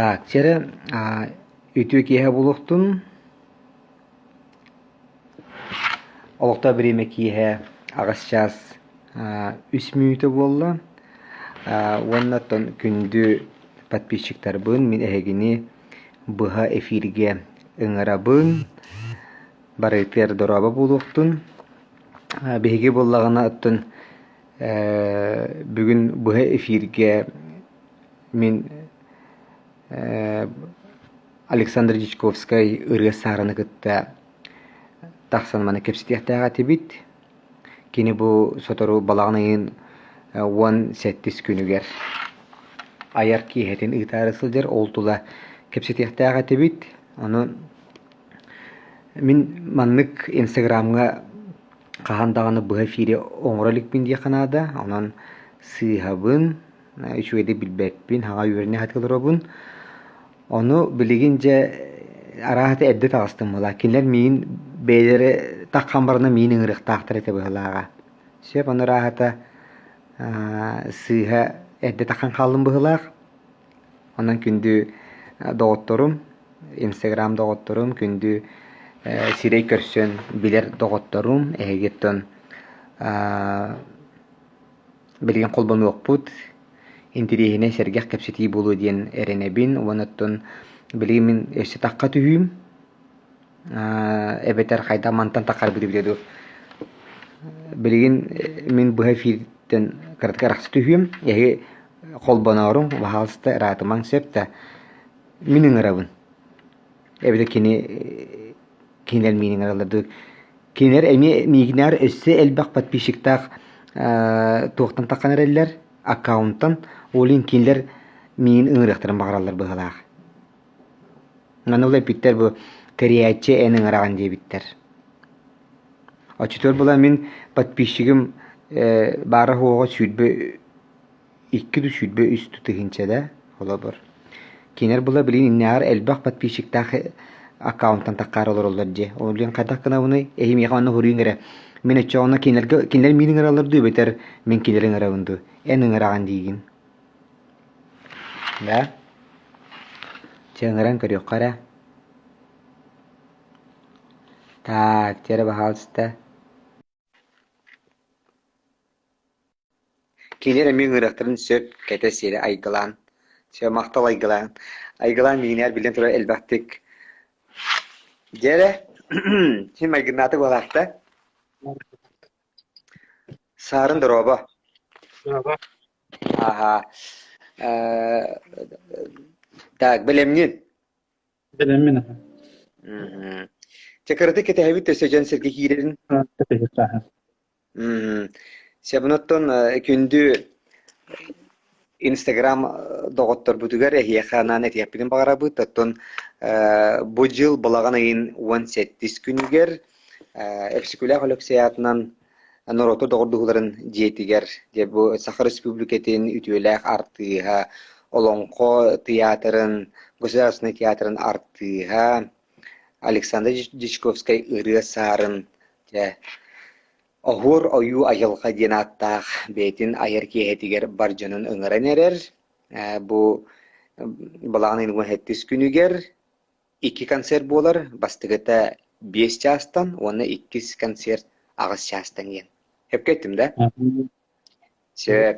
Так, чэрэ үтүө киэһэ буолуохтун. Олохтоох бириэмэ киэһэ аҕыс чаас үс мүнүүтэ буолла. Уонна оттон күндү подписчиктарбын мин эһигини быһа эфиргэ ыҥырабын. Барытыгар дорообо буолуохтун. Биһиги буоллаҕына оттон бүгүн быһа эфиргэ мин Александр Дьячковскай Ырыа Саараны кытта тахсан маны кэпсэтиэхтээх этибит. Кини бу сотору балаҕан ыйын 17 күнүгэр айар киэһэтин ыытаары сылдьар, ол тула кэпсэтиэхтээх этибит. Ону мин маннык Инстаграмҥа хаһан даҕаны быһа эфири оҥоро иликпин диэххэ наада. Онон сыыһабын, үчүгэйдик билбэппин, хаҥа үөрэнэ сатыы олоробун. Ону билигин дьэ арааһата эрдэ таҕыстым буолаа. Кинилэр миин бэйэлэрэ таххан барана миин ыҥырыахтаахтар этэ быһыылааҕа. Сөп, ону арааһата сыыһа эрдэ таххан хааллым быһыылаах. Онон күндү доҕотторум, Инстаграм доҕотторум, күндү сирэй көрсөн билэр доҕотторум, эһигиттэн Билигин холбонуохпут, интэриэһинэй сэргэх кэпсэтии буолуо диэн эрэнэбин уонна оттон билигин мин өссө тахха түһүүм эбэтэр хайдах мантан таххарбыт эбитэ дуу. Билигин мин быһа эфиртэн кыратык арахса түһүөм. Эһиги холбонооруҥ, баһаалыста ыраатымаҥ сөп да мин ыҥырабын. Эбэтэр кини кинилэр миигин ыҥыраллар дуу. Кинилэр эмиэ миигинээр өссө элбэх подписчиктаах туохтан таххан эрэллэр аккаунтан ол иһин кинилэр миигин ыҥырыахтарын баҕараллар быһыылаах. Маны ол эппиттэр бу тэрийээччи эн ыҥыраҕын диэбиттэр. Оччотугар була мин подписчигым баара-суоҕа 22 икки 23 тыһыынча да холобур. Кинилэр була билигин иннээҕэр элбэх подписчиктаах аккаунтан таххаары олороллор дии. Ол диэн хайдах гынабыный? Эһи миэхэ онно суруйуҥ эрэ. Мин оччоҕуна кинилэргэ кинилэр миин ыҥыраллар дуу эбэтэр мин кинилэри ыҥырабын дуу? Эн ыҥыраҕын диигин. Да? Чэ ыҥыран көрүөххэ эрэ. Так, чэ эрэ баһаалыста. Кинилэр эмиэ ыҥырыахтарын сөп, кэтэ сиэри айгылаан, Сөп, махтал айгылаан. Айгылаан миигинээр биллэн турар элбэхтик Дьэ эрэ, син майгыннаата буолаахта. Саарын дорообо. Дорообо. Аһаа. Э, так, бэлэмҥин? Бэлэммин аха. Мгм. Чэ, кыратык кэтэһэбит өссө дьон сиргэ киирэрин. Мм. Сөбүн күндү Инстаграм доҕотторбутугар эһиэхэ анаан этиэхпитин баҕарабыт. Оттон бу дьыл балаҕан ыйын 17 күнүгэр Өксөкүлээх Өлөксөй аатынан норуоттар доҕордоһууларын дьиэтигэр дьэ бу Саха Республикатын үтүөлээх артыыһа, Олоҥхо тыйаатырын, Государственнай театрын артыыһа Александр Дьячковскай-Ырыа Саарын дьэ Оһуор ойуу айылҕа диэн ааттаах бэйэтин айар киэһэтигэр бар дьонун ыҥыран эрэр. Бу балаҕан ыйын 17 күнүгэр икки концерт буолар. Бастакыта 5 чаастан уонна иккис концерт 8 чаастан диэн. Сөпкө эттим да? Сөп.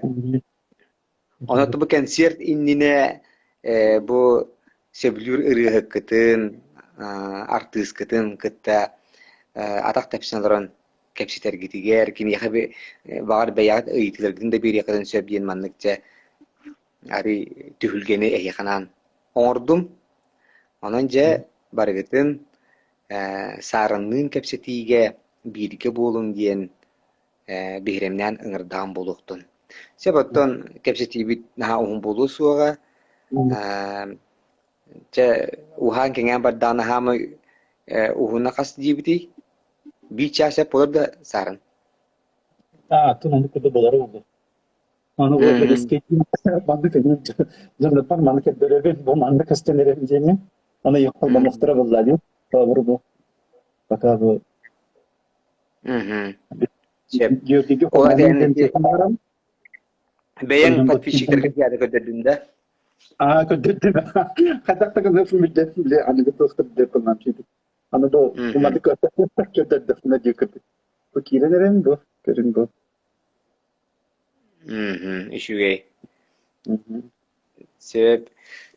Онон бу кэнсиэрт иннинэ бу сөбүлүүр ырыаһыккытын, артыыскытын кытта атах тэпсэн олорон кэпсэтэргитигэр, киниэхэ баҕар бэйэҕит ыйытыыларгытын да биэриэххитин сөп диэн маннык дьэ арый түһүлгэни эһиэхэ анаан оҥордум. Онон дьэ барыгытын саарынныын кэпсэтиигэ бииргэ буолуҥ диэн. биһирэмнээн ыҥырдаҕым буолуохтун. Сөп оттон кэпсэтиибит наһаа уһун буолуо суоҕа. Чэ, уһаан-кэҥээн бардаҕына хаамай уһуна хас диэбитий? Биир чаас сөп буолар да саарын. Аа, атын оннук курдук буолара буолуо. Аны бу маннык дьоннортон маны көрдөрөбүн, бу маннык көстөн эрэбин диэммин. Аны холбонуохтара буолла дии. Тообур бу. Пока бу Сөп. Георгийга Ол холбонуу этэн диэн баран бэйэҥ подписчиктарга тиийэ көрдөрдүн да? Аа, көрдөрдүм. Хайдах да гыныахпын билбэппин, били аныгы туохтар билбэппин маамчыйдым. Аны бу уматы көрдөрдөхпүнэ дии кырдык. Бу киирэн эрэм бу, көрүҥ бу. Үчүгэй. Сөп.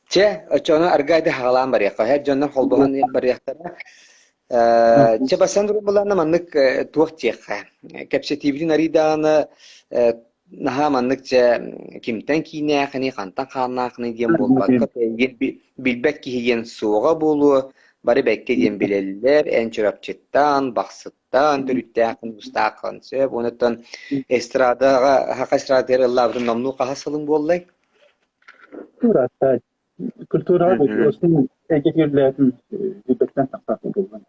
Чэ, оччоҕуна аргайды хаҕалаан барыахха. Эр дьоннор холбоһон барыахтара. Чэ, бастан туран былаана маннык туох диэххэ. Кэпсэтиибитин арыйдаҕына наһаа маннык чэ кимтэн киинээхиний, хантан хааннаахыный диэн буолбакка, билбэт киһи диэн суоҕа буолуо, бары бэккэ диэн билэллэр, эн Чурапчыттан, Бахсыттан төрүттээххин, устааххын сөп. Онуттан эстрадаҕа, саха эстрадатыгар ыллаабытын номнуо хаһыс сылыҥ буоллай? Культура, культураҕа эйгэтигэр үлэлээтим билбэттэн тахсаатын буоллун.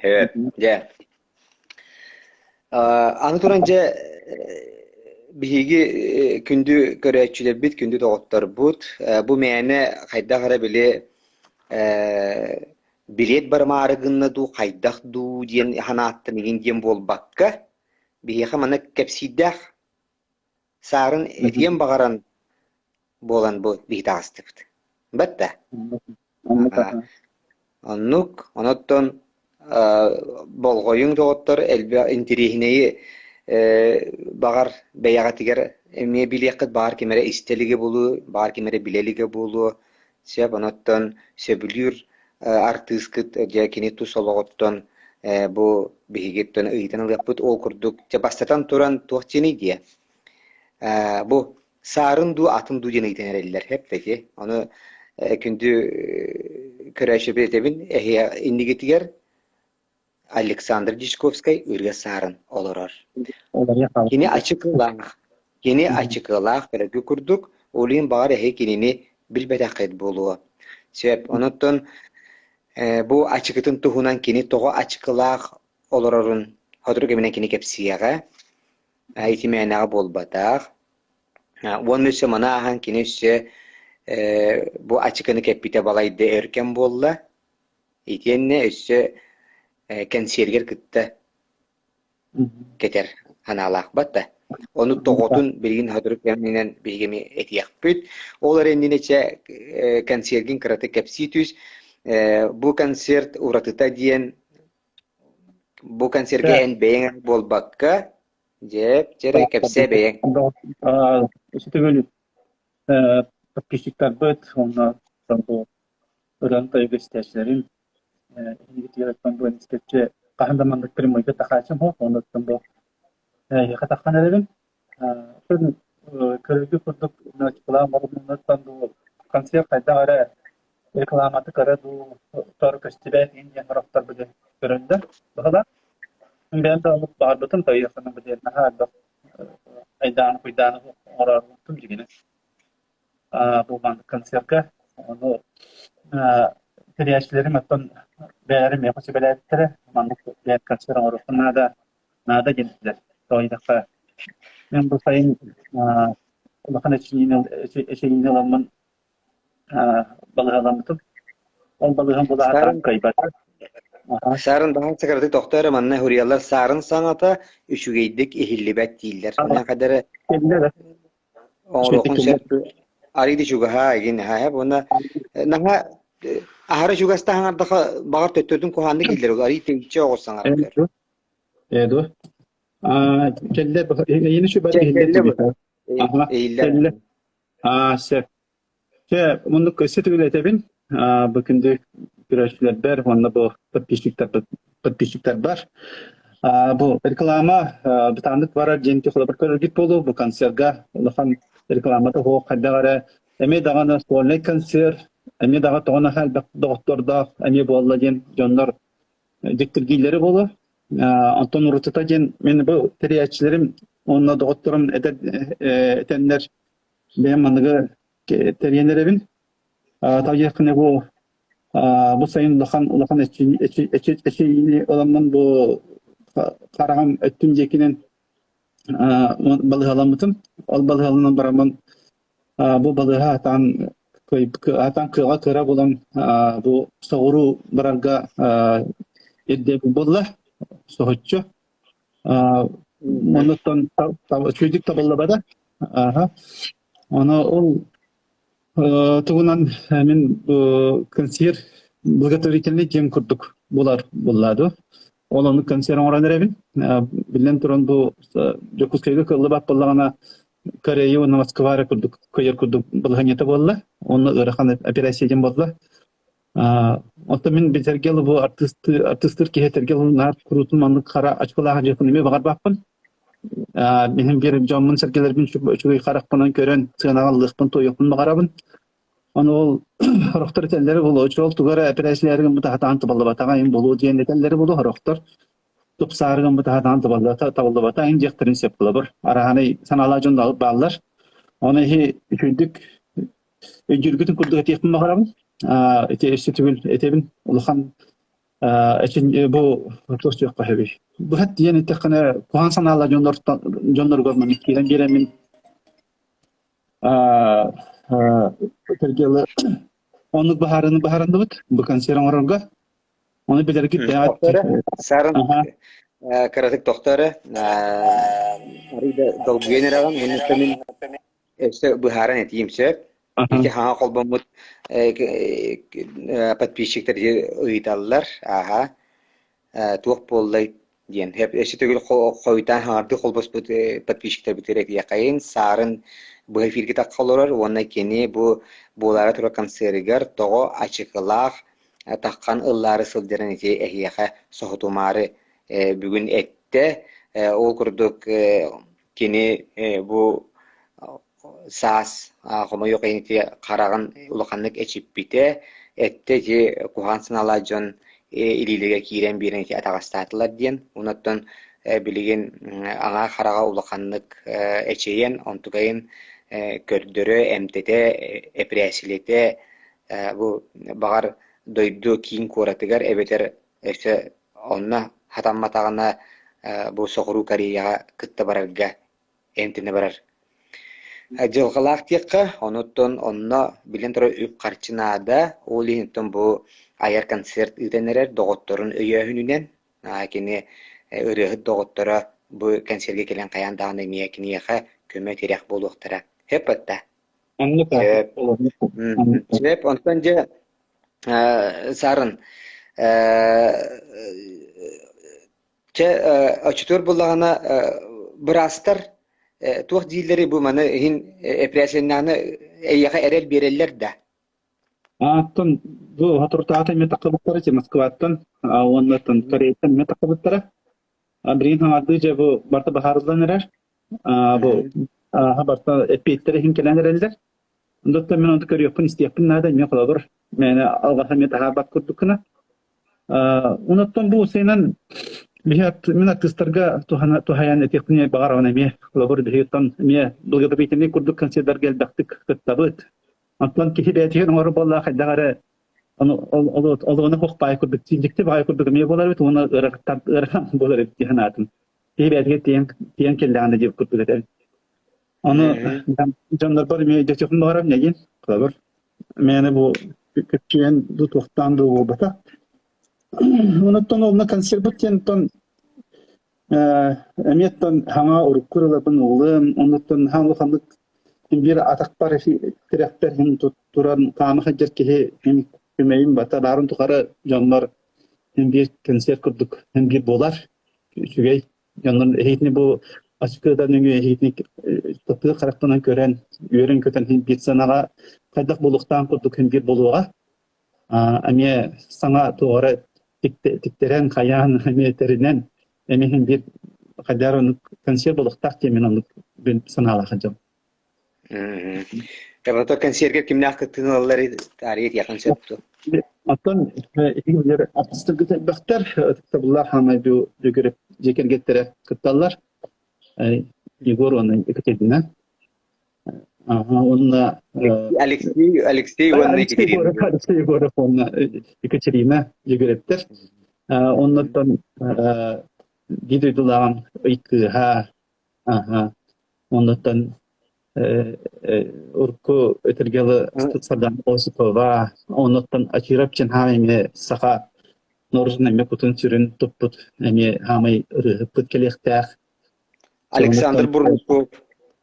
Сөп, дьэ. Аны туран дьэ биһиги күндү көрөөччүлэрбит, күндү доҕотторбут бу мээнэ хайдах эрэ били билиэт барымаары гынна дуу, хайдах дуу диэн санааттан игин диэн буолбакка, биһиэхэ манна кэпсиирдээх саарын этиэн баҕаран буолан бу биһи таҕыстыбыт. Батта. Оннук. Оноттон болҕойуҥ доҕоттор элбэх интириэһинэйи баҕар бэйэҕитигэр эмиэ билиэххит баҕар ким эрэ истэ илигэ буолуо, баҕар ким эрэ билэ илигэ буолуо. Сөп, оноттон сөбүлүүр артыыскыт дьэ кини тус олоҕуттан бу биһигиттэн ыйытан ылыахпыт. Ол курдук, дьэ бастатан туран туох диэний диэ? Бу саарын дуу, атын дуу диэн ыйытан эрэллэр. Эппэти. Ону күндү көрөөччүбүт этэбин, эһиэ иннигитигэр Александр Дьячковскай ырыа саарын олорор. Кини ачыкылаах, кини ачыкылаах көрөргө курдук, ол иһин баҕар эһи кинини билбэтэххит буолуо. Сөп. Онуттан бу ачыкытын туһунан кини тоҕо ачыкылаах олорорун сотору кэминэн кини кэпсиэҕэ. Ити мээнэҕэ буолбатах. Уонна өссө маны ааһан кини өссө бу ачыкыны кэппитэ балайда өр кэм буолла. Итиэннэ өссө кэнсиэригэр кытта кэтэр санаалаахпат да. Ону тоҕотун билигин сотору кэминэн биһиги эмиэ этиэхпит. Ол эрэ иннинэ чэ кэнсиэргин кыратык кэпсии түс. Бу концерт уратыта диэн бу концергэ эн бэйэҥ буолбакка, дьэ, дьэ кэпсээ бэйэҥ. Үсүтүгүл подписчиктарбыт уонна ырыан тойугу истээччилэрин инникитигэр бу истээччи хаһан да маннык прямойга тахааччым суох оннуттан бу эһиэхэ тахсан эрэбин көрөргө курдук реклама барыммыттан бу концерт хайдах эрэ рекламаты көрө дуу тор көстүбэт иһин диэн сорохтор били көрөллөр быһалаах бэйэм да оннук баҕарбытым тойуоххана били наһаа элбэх айдааны-куйдааны оҥороорбутум дьигинэ бу маннык концерка ону тэрийээччилэрим оттон бэйэлэрэ миэхэ сүбэлээбиттэрэ маннык бэйэм концерт оҥоруохпун наада наада диэнтилэр тоҕо диэтэххэ мин бу сайын улахан эчэйиини ыламмын балыыһаламмытым ол балыыһам булаһа кыайбата Саарын баһан сакаратык тохтоо эрэ манна суруйаллар саарын саҥата үчүгэйдик иһиллибэт дииллэр. Онон хадары Оҥоруоххун сөп арыый да чугаһаа игин наһаа уонна наһаа аһара чугастаһан ардахха баҕар төттөрүтүн куһааннык иһиллэр ол арыый тэйиччи оҕус саҥарар көр. Ээ дуо? Аа кэллэ эйиэни сүбэ Чэ иһиллэр кэллэ бу. Аха Иһиллэр. кэллэ. Аа сөп. Чэ, муннук өссө төгүл этэбин. Бу күндү көрөөччүлэрбэр уонна бу подписчиктарбар. Бу реклама бытааннык барар диэн холобур көрөргүт буолуо. Бу концерга улахан рекламата суох хайдах эрэ эмиэ даҕаны сольнай концерт, эмиэ даҕаны тоҕо наһаа элбэх доҕоттордоох эмиэ буолла диэн дьоннор дьиктиргииллэрэ буолуо. Онтон уратыта диэн мин бу тэрийээччилэрим уонна доҕотторум этэр этэннэр бэйэм маныгы тэрийэн эрэбин. Таҕыйаххына бу бу сайын улахан улахан эчэйиини ыламмын бу хараҕым өттүн диэкинэн балыыһаламмытым. Ол балыыһаланан бараммын бу балыыһа атаан атаан кыаҕа кыра буолан бу соҕуруу барарга ирдэбил буолла соһуччу. Оннуттан үчүгэйдик табыллыбата. Ону ол тугунан мин консьер благотворительный диэн курдук булар булла дуо. Ол оннук консьер оҥорон эрэбин. Биллэн туран бу Дьокуускайга кыаллыбат буоллаҕына Корея уонна Москва эрэ курдук кыайар курдук балаһыанньата буолла. Онно ыарахан операция диэн буолла. Оттон мин битэргэ бу артыыстыыр киһи этэргэ наар куруутун маннык хара очколаах дьиэхпин эмиэ баҕарбаппын. Мин биир дьоммун-сэргэлэрбин үчүгэй харахпынан көрөн сыанаҕа ыллыахпын, туойуохпун баҕарабын. Ону ол сорохтор этэллэрэ буолуо, ол тугу эрэ эпэрээссийэлээри гыммыта сатаан табыллыбатаҕа иһин буолуо диэн этэллэрэ буолуо сорохтор. Тупсаары гыммыта сатаан табыллыбата иһин диэхтэрин сөп буолабыр. Араһанай санаалаах дьон бааллар. Ону иһи үчүгдүк өйдүүргүтүн курдук этиэхпин баҕарабын. Ити өссө төгүл этэбин улахан бу туох диэххэ сөбүй? Быһат диэн эттэххинэ куһаҕан санаалаах дьонноругар маннык киирэн биэрэммин Сергейлы оннук быһаарыыны быһаарынныбыт бу консерв оҥорорго. Ону билэргит Тохтоо эрэ. Саарын кыратык тохтоо эрэ. Арыый да долгуйан эрэҕин. Уонна мин өссө быһааран этиим сөп. Ити хаҥа холбоммут подписчиктар ыйыталлар. Ааһа. Туох буоллай диэн. Өссө төгүл хойутаан хаҥардыы холбоспут подписчиктарбытыгар этиэхэйин. Саарын быһа эфиргэ тахха олорор уонна кини бу буолаары турар концерыгар тоҕо ачыкылаах таххан ыллаары сылдьарын ити эһиэхэ соһутумаары бүгүн эттэ. Ол курдук кини бу саас хомойуох иһин ити хараҕын улаханнык эчиппитэ, эттэ ити куһаҕан санаалаах дьон илиилэригэр киирэн биэрэн ити атаҕастаатылар диэн. Онон билигин аҥаар хараҕа улаханнык эчэйэн, онтукайын көрдөрө, эмтэтэ, эпирээссийэлэтэ бу баҕар дойду киин куоратыгар эбэтэр өссө онно хатамматаҕына бу Соҕуруу Кореяҕа кытта барарга эмтэнэ барар. Дьылҕалаах диэххэ, онуттан онно биллэн турар үп-харчы наада, ол иһин бу айар концерт ыытан эрэр доҕотторун өйөөһүнүнэн кини ырыаһыт доҕотторо бу кэнсиэргэ кэлэн хайаан даҕаны эмиэ киниэхэ көмө-тирэх буолуохтара. Сөп батта? Оннук Сөп. Сөп. Онтон дьэ Саарын чэ оччотугар буллаҕына быраастар туох дииллэрий бу маны иһин эпэрээссийэлэннэҕинэ эйиэхэ эрэл биэрэллэр да? Ааттан бу соторутааҕыта эмиэ тахсыбыттара ити Москваттан уонна Кореяттан эмиэ тахсыбыттара. Билигин хаҥардыы дьэ бу барыта быһаарыллан эрэр. Бу барыта эппиэттэр иһин кэлэн эрэллэр. Онтон мин онту көрүөхпүн, истиэхпин наада, эмиэ холобур, мээнэ алҕаһа эмиэ таһаарбат курдук гына. Онуттан бу усайынан биһи мин артыыстарга туһайан этиэхпин баҕарабын эмиэ. Холобур, биһиги эмиэ благотворительный курдук концердарга элбэхтик кыттабыт. Онтон киһи бэйэтигэр оҥорор буоллаах хайдах эрэ олуона хуохпаай курдук, дьикти баҕайы курдук эмиэ буолар эбит уонна ыарахан буолар эбит дии санаатым. Киһи бэйэтигэр тиийэн кэллэҕинэ диэбит курдук этэ. Ону дьоннорбор эмиэ өйдөтүөхпүн баҕарабын эйигин. Холобур, мээнэ бу көпчүйэн дуу туохтаан дуу буолбата. Онуттан онно консерват диэн оттон эмиэ оттон хаҥа урукку ырыларбын ыллым. Онуттан хаҥа улаханнык биир атахпар тирэхпэр иһин туран хаама сылдьар киһи мин күмэйим бата баарын тухары дьоннор мин биир концерт курдук мин биир буолар. Үчүгэй. Онон эһиитини бу ачыкыта нөҥүө эһиитини таптыыр харахтанан көрөн, үөрэн-көтөн иһин биир санаҕа хайдах буолуохтаах курдук иһин биир буолуоҕа. Эмиэ саҥа туох эрэ тиктэрэн, хайаан эмиэ тэринэн эмиэ иһин биир хайдах эрэ оннук консерв буолуохтаах диэн мин оннук санаалаах дьон. Эбэтэр консервгэ кимнээх кыттыыны ылаллар таарыйа этиэххин сөп дуо? Оттон ити артыыстаргыт элбэхтэр, ытыктабыллаах хаамай Дьөгүөрүп дьиэ кэргэттэрэ кытталлар. Егор уонна Екатерина. Уонна Алексей, Алексей уонна Екатерина. Алексей Егоров уонна Екатерина Дьөгүөрэптэр. Оннуттан биир дойдулааҕым ый кыыһа Оннуттан урукку Өтөргөлы Сардаана Осипова, оннуттан Ачиров Чинхан эмиэ саха норуотун эмиэ кутун-сүрүн туппут эмиэ хаамай ырыаһыппыт кэлиэхтээх. Александр Бурнашов.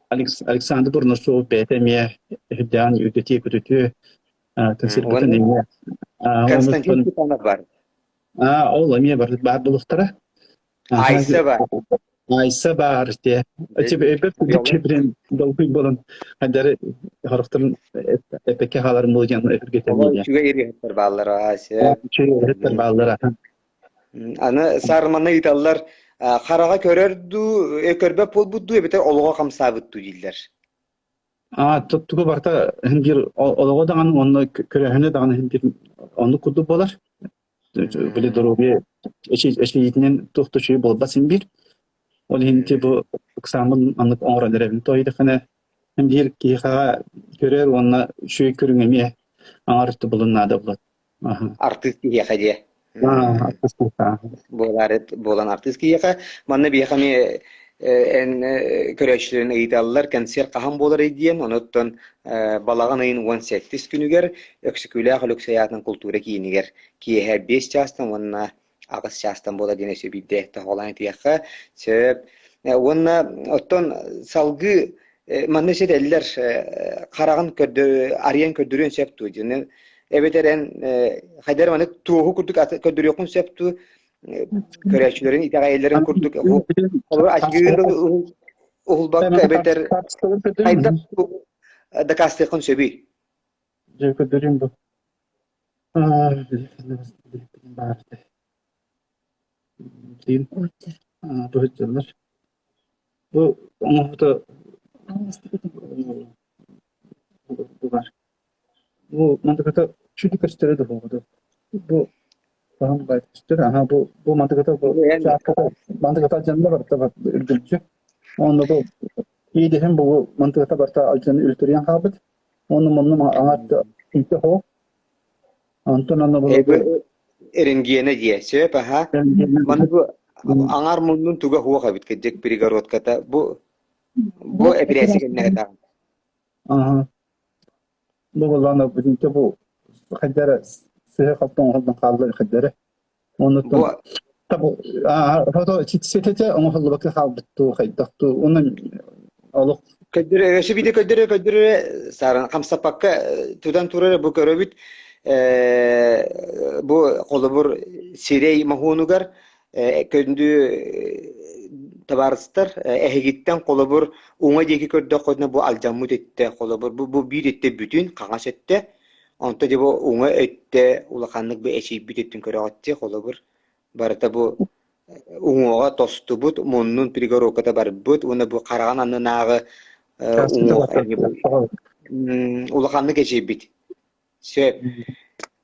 Александр Бурнашов бэйэтэ эмиэ үрдээн үрдэтиэ-көтүтүө концерпытын эмиэ. Константин Степанов бар. Ол эмиэ баар буолуохтара. Айса бар. Айса баар дии. Эбэт курдук долгуй буолан хайдары хорохторун эппекке хаалар буол диэн өһүргэтэн Үчүгэй ырыаһыттар бааллара Ася. Үчүгэй ырыаһыттар бааллара. Аны саарманы ыыталлар хараҕа көрөр дуу, көрбөт буолбут дуу эбэтэр олоҕо хамсаабыт дуу дииллэр. Аа, тугу барыта иһин биир олоҕо даҕаны уонна көрөөһүнэ даҕаны иһин биир оннук курдук буолар. Били доруобуйа эчэйиитинэн туох да үчүгэй буолбат син биир. Ол иһин ити бу ыксааммын маннык оҥорон эрэбин. Тоҕо диэтэххинэ биир киһиэхэҕэ көрөр уонна үчүгэй көрүҥ эмиэ аҥар өттө булун наада буолар. Артыыс киһиэхэ диэ. Буолаары буолан артыыс киһиэхэ. Манна биһиэхэ эмиэ эн көрөөччүлэрин ыйыталлар концерт хаһан буоларый диэн, онуттан балаҕан ыйын 17 күнүгэр Өксөкүлээх Өлөксөй аатынан култуура киинигэр киэһэ 5 чаастан уонна 8 чаастан буолар диэн өссө биирдэ тоһоҕолоон этиэххэ сөп. Уонна оттон салгыы манна ситэллэр хараҕын көрдө арыйан көрдөрүөн сөп дуо диэн эбэтэр эн хайдах эрэ маннык туоһу курдук көрдөрүөххүн сөп дуу көрөөччүлэрин итэҕэйэллэрин курдук холобур аччыгыйын уһулбакка эбэтэр хайдах дакаастыаххын сөбүй Дьэ көрдөрүүм бу. Быһыттылар. Бу оҥоһута бу бар. Бу мантыката чүдү көстөрө да Бу хаһан бай көстөр. Аха бу бу мантыката бу мантыката алдьанна барыта үрдүлчү. Онно бу иидэһин бу мантыката барыта алдьан үлтүрүйэн хаалбыт. Уонна муннум аҥаат инте хоох. Онтон аны бу Эренгиэнэ диэ, сөп аха. Маны бу аҥар муннун туга хуох эбит кырдьык перегородката. Бу бу эпирээси кэннэ катаҕын. Аха. Бу буллаана бүтүнчэ бу хайдара сыһы халтан оһолдон хаалла хайдара. Оннуттан ситэтэ оҥоһуллубакка хаалбыт дуу, хайдах дуу, онон олох Көрдөрө, өссө биирдэ көрдөрө, көрдөрө сааран хамсаппакка тутан турара бу көрөбүт. Бу холобур сирэй моһуонугар көндү табаарыстар эһигиттэн холобур уҥа диэки көрдөххүтүнэ бу алдьаммыт өттө холобур бу, бу биир өттө бүтүн хаҥас өттө онто дьэ бу уҥа өттө улаханнык бу эчийбит өттүн көрөҕүт дии холобур барыта бу уҥуоҕа тостубут, муннун перегородката барбыт уонна бу хараҕын аннынааҕы уҥуох улаханнык эчийбит. Сөп.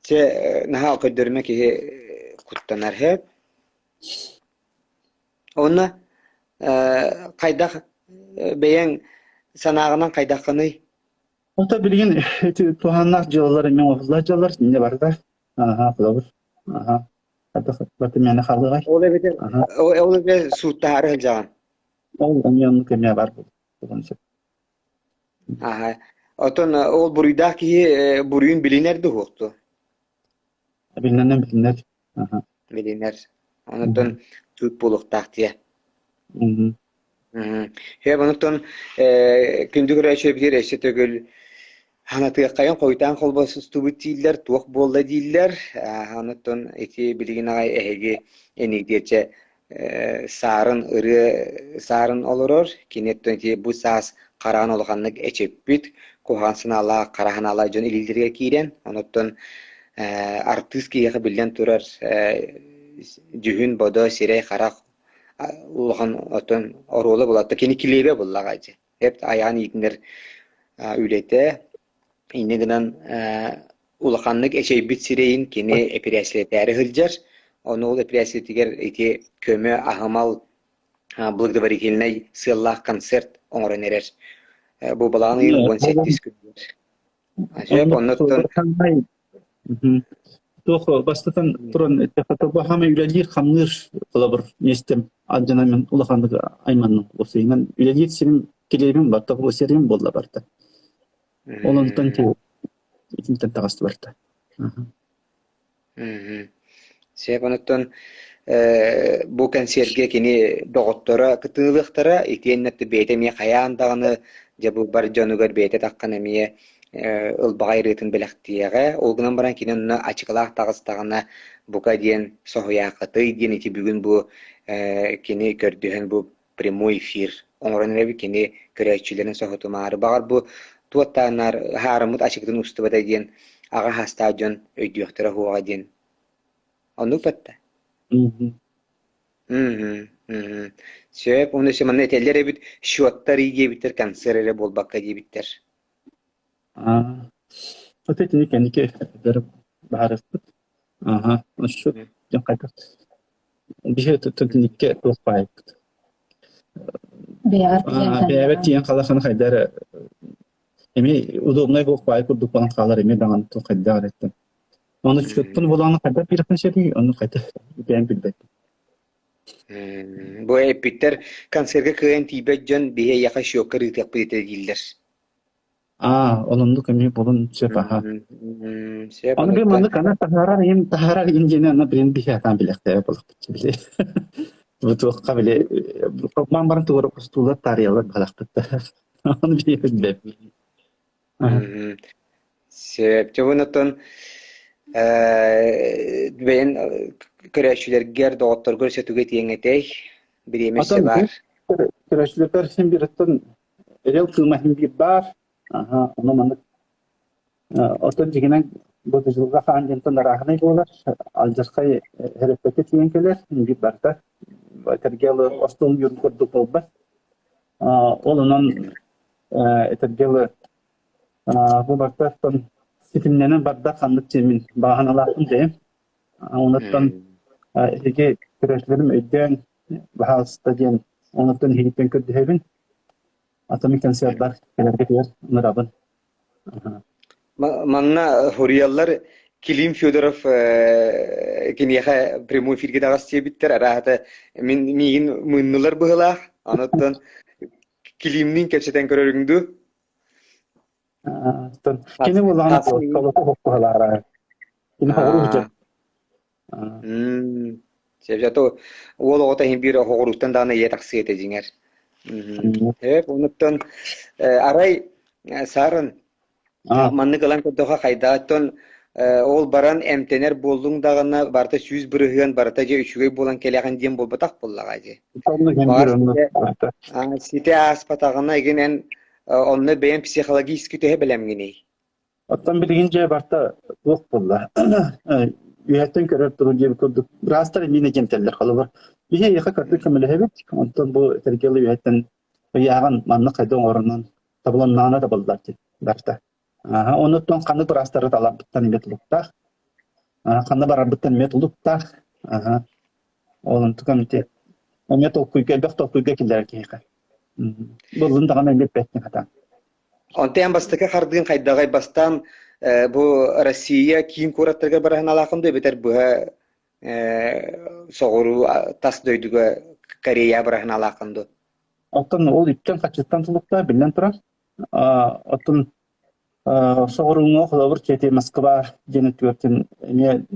Чэ, наһаа көрдөрүмэ киһи куттанар сөп. Онно хайдах бэйэҥ санааҕынан хайдаххыный? Ото билигин ити туһааннаах дьыалалар эмиэ оҥоһуллар дьыалалар инньэ барыта. Аха, холобур. Аха. Барыта мээнэ хаалыаҕай. Ол эбэтэр ол эбэтэр сууттаһаары сылдьаҕын. Ол эмиэ оннук эмиэ баар буолуон сөп. Аха. Оттон ол буруйдаах киһи буруйун билинэр да уһуох дуо? Билинэн билинэр. Аха. Билинэр. Онтон суут буолуохтаах дии. Һэ, онтон күндү көрөөччүлэрбитигэр өссө төгүл ханатыаххайын хойутаан холбосустубут дииллэр, туох буолла дииллэр. Онтон ити билигин аҕай эһиги энигдиэчэ саарын ырыа саарын олорор. Кини оттон ити бу саас хараҕын улаханнык эчэппит, куһаҕан санаалаах, хара санаалаах дьон илиилэригэр киирэн, онуттан артыыс киһиэхэ биллэн турар дьүһүн-бодо, сирэй-харах улахан оттон оруола булатта кини килиэбэ буллаҕа дьэ эп айаан иитинэр үлэтэ инньэ гынан. Улаханнык эчэйбит сирэйин кини эпирээссийэлэтээри сылдьар. Ону ол эпирээссийэтигэр ити көмө, аһымал благотворительнай сыаллаах концерт оҥорон эрэр. Бу балаҕан ыйын 17 күнүгэр. Сөп, оннуттан Туох бастатан туран эттэххэ тобаһаамай үлэлиир-хамныыр холобур миэстэм алдьанан мин улаханнык айманным. Уопсайынан үлэлиир сирим килиэбим барта, сирим буолла барта. Ол онтон итинтэн таҕыста барта. Сөп, онуттан бу кэнсиэргэ кини доҕотторо кытыылыахтара, итиэннэ бэйэтэ эмиэ хайаан даҕаны дьэ бу бар дьонугар бэйэтэ таххан эмиэ ылбаҕай ырыатын бэлэхтиэҕэ. Ол гынан баран кини онно ачыкылаах таҕыстаҕына бука диэн соһуйааххытый диэн ити бүгүн бу кини көрдөһөн бу прямой эфир оҥорон эрэбит кини көрөөччүлэрин соһутумаары баҕар бу туоттааннар хаарыммыт ачыкытын устубата диэн аҕа саастаах дьон өйдүөхтэрэ суоҕа диэн оннук батта сөп уонна өссө манна этэллэр эбит счеттар диэбиттэр концерт эрэ буолбакка диэбиттэр Аа, вот итини кэнники баһарыспыт. Аха, счет дьон хайдах биһи түнниккэ туох баайбыт. Бэйэҕэр тиийэн Бэйэбэр тиийэн халаханы хайда эрэ эмиэ удобнай буолуох баай курдук буолан хаалар эмиэ даҕаны туох хайдах эрэттэн. Ону счеттун булааны хайдах биэрэхпин сөбүй, ону хайдах бэйэм билбэппин. Бу эппиттэр концерга кыайан тиийбэт дьон биһи эйиэхэ счекка ыытыахпыт этэ дииллэр. Аа, оннук эмиэ булун сөп аха. Сөп Аны бир онуттан маннык ана таһаарар иһин таһаарар иһин диэни аны билин биһиэтаан билэхтээбэ болохпут били. Бу туохха били холбоон баран тугу эрэ кустуулар таарыйаллар балахпыт да. Ону билбэт. Сөп. Дьэ онтон бэйэн көрөөччүлэргэр, доҕотторгор сөтүгэ тиэҥ этэй? Бириэмэ өссө Атын баар. көрөөччүлэрбэр син биир Эрэл кыыма иһин биир баар. Аһа, ону маннык оттон дьиҥинэн бу дьылҕа хаан диэнтэн арааһынай буолар. Алдьархай эрэ тиийэн кэлэр, биир барыта. Этэргэ дылы остуол үөрүн курдук буолбат. Ол онон этэргэ дылы бу барыта оттон ситимнэнэн барда ханнык диэн мин бааһыналаахпын бэйэм. Онуттан эһиги көрөөччүлэрим өйдөөн баһаалыста диэн онуттан иһигиттэн көрдөһөбүн. Атын концердар кэлэргитигэр ыҥырабын. Манна суруйаллар Клим Федоров киниэхэ прямой эфиргэ таҕыс диэбиттэр. Арааһата мин миигин мыыннылар быһыылаах. Онуттан Климниин кэпсэтэн көрөрүҥ дуу? Кини буоллаҕына толоку хоппуһалаара. Кини хоҕуруу Сөп, уол оҕото иһин биир оҕуруттан даҕаны ийэ тахсыа этэ дьиҥэр. Сөп, онуттан арай саарын маннык ылан көрдөххө хайдааттан ол баран эмтэнэр буоллуҥ даҕаны барыта 100% барыта дьэ үчүгэй буолан кэлэҕин диэн буолбатах буоллаҕа дии. Баҕар ситэ ааспатаҕына игин эн онно бэйэм психологически төһө бэлэмҥиний? Оттон билигин дьэ барыта туох буолла? Үөһэттэн көрөр туруу диэбит курдук быраастар эмиэ диэнтэллэр холобур. Биһи эйиэхэ кырдьык көмөлөһөбүт, онтон бу этэргэ үөһэттэн ыйааҕын маннык хайда оҥоронон табылыннаҕына табыллар диэн барыта. Аха, онуттан ханнык быраастары таларбыттан эмиэ тулуктаах. Ханна барарбыттан эмиэ тулуктаах. Аха. Ол онтукам ити эмиэ толкуйга элбэх толкуйга киллэрэр киһиэхэ. Буллун даҕаны эмиэ эппэттин хатаан. Онтон эн бастакы хардыын хайдаҕай бастаан бу Россия киин куораттарыгар бараһыналааххын дуу эбэтэр быһа соҕуруу тас дойдуга Корея бараһыналааххын дуу? Оттон ол үптэн-харчыттан тулуктаах биллэн турар. Оттон соҕурууҥҥа холобур Чети Москва диэн өттүгэр эмиэ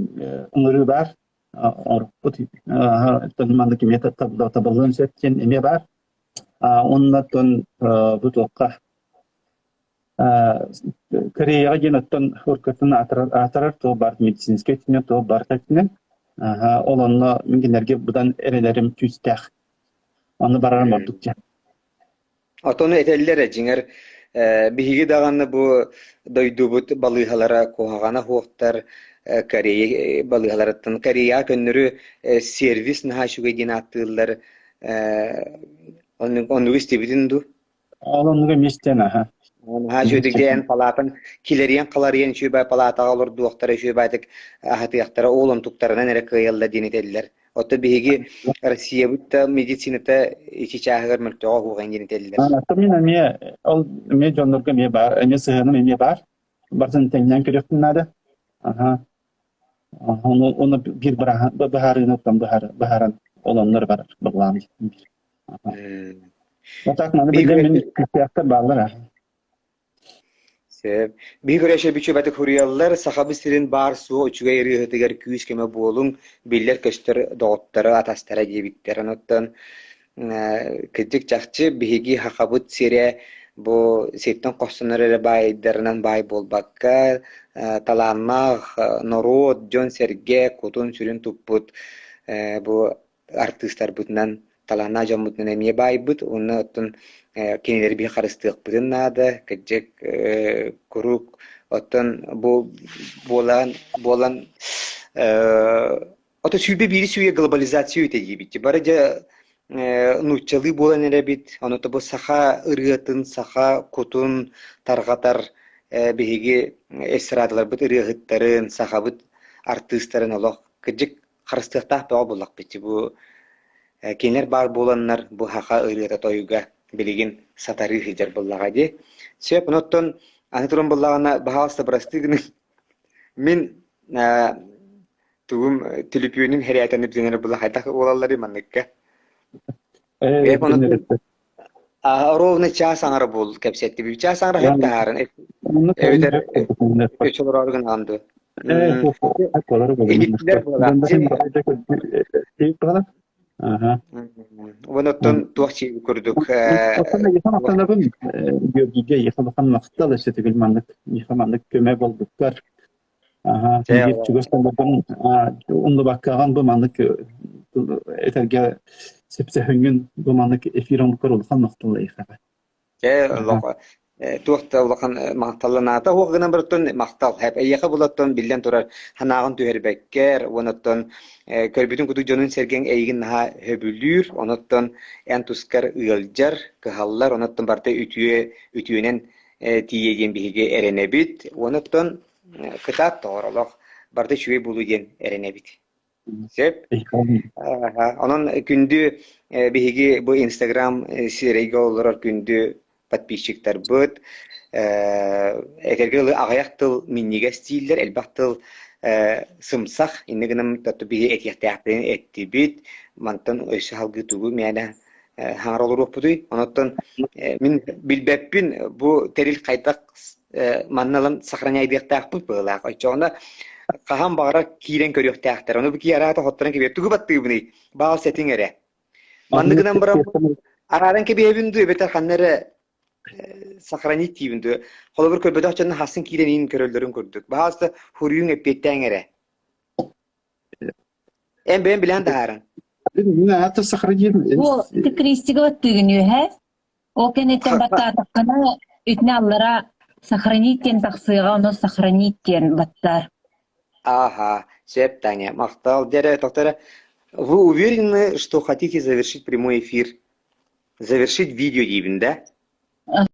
ыҥырыы баар. Оҥорбут маннык эмиэ табыллыан сөп диэн эмиэ баар. Уонна оттон бу туохха Кореяҕа диэн оттон уруккуттан аатырар, аатырар туох баар медицинскэй өттүнэн, туох баар өттүнэн. Ол онно мин кинилэргэ быдан эрэнэрим күүстээх. Онно барарым ордук диэн. Отону этэллэр ээ, дьиҥэр, биһиги даҕаны бу дойдубут балыыһалара куһаҕана суохтар, Корея балыыһаларыттан Кореяҕа көннөрү сервис наһаа үчүгэй диэн ааттыыллар. Оннугу истибитин дуу? Ол оннуга эмиэ истэн аха. Наһаа үчүгэйдик дьэ эн палаатаҥ килэриэн-халарыйан үчүгэй палаатаҕа олордуохтара, үчүгэй аһатыахтара, ол онтуктарынан эрэ кыайаллар диэн этэллэр. Оттон биһиги Россиябыт да медицината ити чааһыгар мөлтөҕө оһуоҕа диэн этэллэр. Оттон мин эмиэ ол эмиэ дьоннорго эмиэ баар, эмиэ сыһыаным эмиэ баар. Барытын тэҥнээн көрүөхпүн наада. Аха. Ону, ону биир быһаарыыны оттон быһааран ол оннор барар былаан. А так маны билэн мин күүстээхтэр бааллар аа. Сөп. Биһи көрөөччү бичүбэтик хуруйаллар, Сахабыт сирин баар-суох үчүгэй ырыаһытыгар күүс-көмө буолуҥ, биллэр-көстөр доҕотторо, атастара диэбиттэр. Оттон кырдьык чахчы биһиги Сахабыт сирэ бу сиртэн хостонор эрэ баайдарынан баай буолбакка, талааннаах норуот, дьон-сэргэ кутун-сүрүн туппут бу артыыстарбытынан, талааннаах дьоммутунан эмиэ баайбыт уонна оттон кинилэри биһи харыстыахпытын наада, кырдьык куруук оттон бу буолан буолан ото 21 үйэ глобализация үйэтэ диибит. Бары дьэ нууччалыы буолан эрэбит, ону бу саха ырыатын, саха кутун тарҕатар биһиги эстрадаларбыт ырыаһыттарын, сахабыт артыыстарын олох кырдьык харыстыахтаах бөҕө буоллахпыт бу кинилэр баар буоланнар бу саха ырыата-тойуга билигин сатарыы сылдьар буоллаҕа дии. Сөп, оттон аны туран буоллаҕына, баһаалыста бырастыы гыныҥ. Мин тугум түлүпүөнүм хэрээтэн үрдүнэр була хайдах буолалларый манныкка. Ровно чаас аҥара буол кэпсэттибит. Чаас аҥара сөп таһааран эбэтэр үч олороору гынаҕын дуо? Иһиттилэр буолаах. Уон оттон туох чииби курдук Оттон эйиэхэ махтанабын Георгийга эйиэхэ улахан махтал өссө төгүл маннык миэхэ маннык көмө буолбуккар Аһаа, биир чугас дьонноргун умнубаккаҕын бу маннык этэргэ сөпсөһүҥҥүн бу маннык эфир оҥорор улахан махтал эйиэхэ. Дьэ, олох туох да улахан махталланаата уох гынан барыттан махтал эйиэхэ булаттан биллэн турар санааҕын түһэрбэккэр уонаттан көрбүтүн курдук дьонун-сэргэҥ эйигин наһаа сөбүлүүр онуттан эн тускар ыалдьар кыһаллар онуттан барыта үтүө үтүөнэн тиийиэ диэн биһиги эрэнэбит уонуттан кытаат тоҕор олох барыта үчүгэй буолуо диэн эрэнэбит. Сөп. Онон күндү биһиги бу Инстаграм сирэйгэ олорор күндү подписчиктарбыт этэргэ дылы аҕыйах тыл минньигэс дииллэр, элбэх тыл сымсах. Инньэ гынан биһи этиэхтээхпитин эттибит. Мантан өссө салгыы тугу мээнэ хаҥара олоруохпутуй? Онуттан мин билбэппин бу тэрил хайдах манна ылан сохраняйдыахтаахпыт быһыылаах. Оччоҕуна хаһан баҕарар киирэн көрүөхтээхтэр. Ону бу киһи араата хотторон кэбиһэр. Тугу баттыыбыный? Баал сэтиҥ эрэ. Маннык гынан баран арааран кэбиһэбин дуу эбэтэр ханна эрэ сохранить диибин дуу. Холобур көрбөтөх дьонно хассын киирэн иин көрөллөрүн курдук. Баһаалыста хуруйуҥ эппиэттээҥ эрэ. Эн бэйэм билэн таһааран. Мин аата сохраним. Бу ты крестигэ баттыыгын үөһэ. Ол кэнниттэн баттаатаххына итини аллара сохранить диэн тахсыаҕа, ону сохранить диэн баттаар. Ага, сөп, Таня. Махтал. Дьэ, доктора, вы уверены, что хотите завершить прямой эфир? Завершить видео диибин, да?